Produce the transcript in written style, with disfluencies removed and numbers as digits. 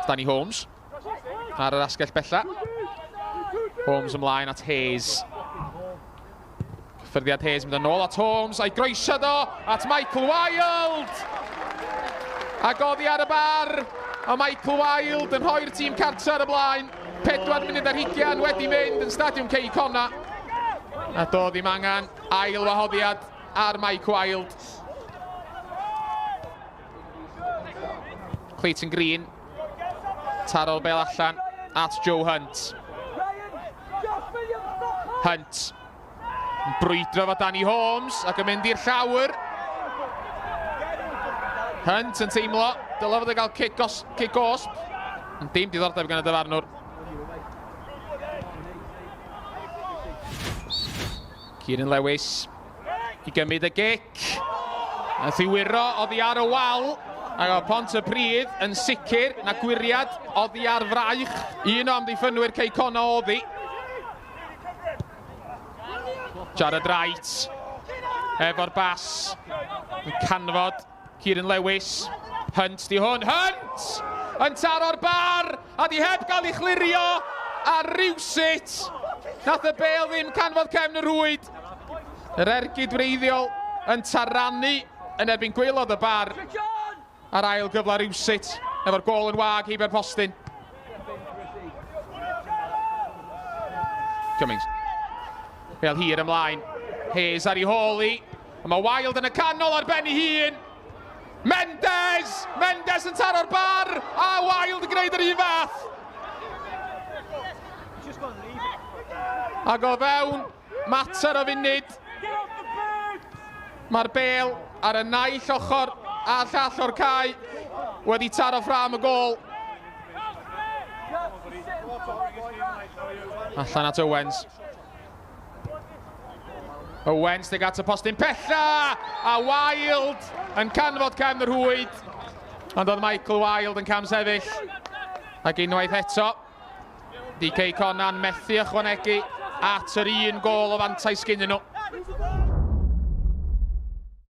Danny Holmes ar yr asgell bella. Holmes ymlaen at Hayes. Cyffyrddiad Hayes mynd yn ôl at Holmes a'i groesiad o at Michael Wilde! Ac oddi ar y bar, a Michael Wilde yn rhoi'r tîm cartre ar y blaen. 4 munud ar hugian wedi mynd yn Stadiwm Cei Connah. A doedd ddim angen ail wahoddiad ar Mike Wilde. Clayton Green, taro'r bel allan at Joe Hunt. Hunt yn brwydro fo Danny Holmes ac yn mynd i'r llawr. Hunt yn teimlo, dylai fod yn cael cic, os, cic osb. Ond dim diddordeb gan y dyfarnwr. Kieran Lewis i gymryd y gic. Nath i wyro oddi ar y wal. Ac o Pont y Pridd yn sicr na gwyriad oddi ar fraich un o amddiffynwyr Cei Connah oddi. Jared Wright efo'r bas yn canfod Kieran Lewis. Hunt di hwn. Hunt! Yn taro'r bar a di heb gael ei chlirio a rywsut nath y bel ddim canfod cefn y rhwyd. Yr ergyd wreiddiol yn taranu yn erbyn gwaelod y bar a'r ail gyfle rywsut efo'r gôl yn wag heibio'r postyn. Cummings. Bel hir ymlaen. Hayes ar ei hôl i. A mae Wilde yn y canol ar ben ei hun. Mendes! Mendes yn taro'r bar! A Wilde yn gwneud yr un fath! Ac o fewn mater o funud, mae'r bel ar y naill ochr a'r llall o'r cae wedi taro ffrâm y gôl. Allan at Owens. Owens tuag at y postyn pella! A Wilde yn canfod cefn y rhwyd. Ond oedd Michael Wilde yn camsefyll. Ac unwaith eto, DK Conan methu ychwanegu at yr un gôl o fantais gynnyn nhw.